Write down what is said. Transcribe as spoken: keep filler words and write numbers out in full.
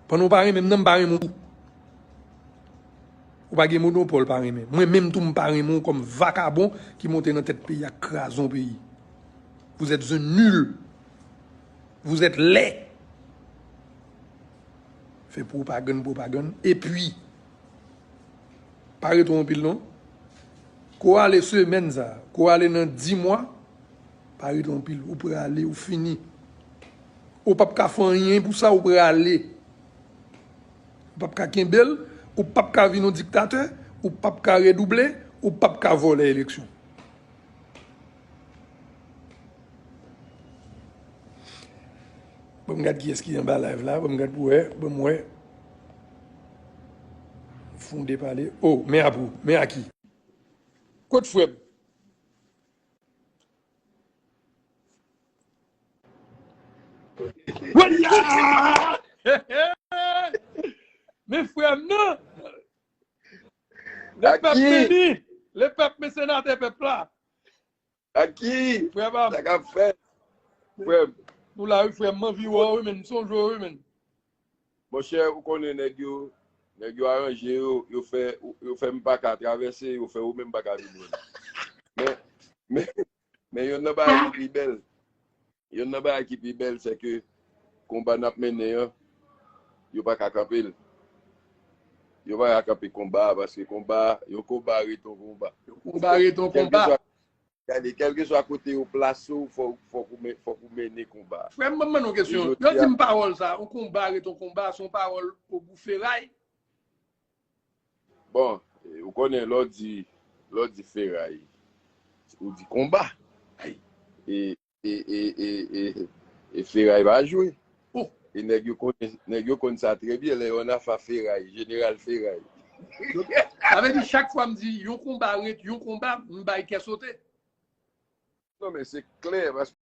Pandan w pa renmen m nan, m pa renmen w tou. Ou pa gen monopòl pa renmen. Mwen menm tou, m pa renmen w kòm vakabon ki monte nan tèt peyi a, kraze yon peyi. Vous êtes un nul. Vous êtes laid. Fè pwopagann, pwopagann. Epi, pa rete anpil non. Ko ale semèn sa, ko ale nan dis mwa, pa rete anpil. Ou prale, ou fini. Ou p ap ka fè anyen pou sa, ou prale. Ou p ap ka kenbe l, ou p ap ka vin yon diktatè, ou p ap ka redouble, ou p ap ka vòlè eleksyon. Ban m gad kiyès ki anba live la, ban m gad pou wè, ban m wè. Fonde pale. Oh, men a pou, men a ki? Kot frè m? Waya! Men frè m nan! Lepèp beni! Lepèp men senatè pèp la! Aki? Frè pa m. Sa k ap fèt? Frè m. Nou la wi frè m, m anvi wè w wi menn, m sonje w wi menn. Monchè, ou konnen nèg yo, nèg yo aranje yo, yo fè, yo fè m pa ka travèse, yo fè ou menm pa ka vin wè m. Men, men, men yonn nan bagay ki pi bèl. Yonn nan bagay ki pi bèl, se ke konba n ap mennen an, yo pa ka kanpe l. Yo pa ka kanpe konba a, paske konba, yon konba ret yon konba. Yon konba ret yon konba. Kèlkeswa, gade, kèlkeswa kote yo plase w, fòk, fòk ou men-, fòk ou mennen konba a. Frè m, ban m mande yon kesyon. Yo di m pawòl sa, yon konba ret yon konba, se yon pawòl obou feray? Bon, e, ou konnen, lè w di, lè w di feray, ou di konba. E, e, e, e, e, e feray pa jwe. E nèg yo konnen, nèg yo konn sa trè byen, lè yo nan afa feray, jeneral feray. Sa vle di, chak fwa m di yon konba ret yon konba, m bay kè sote. Non, men se klè, paske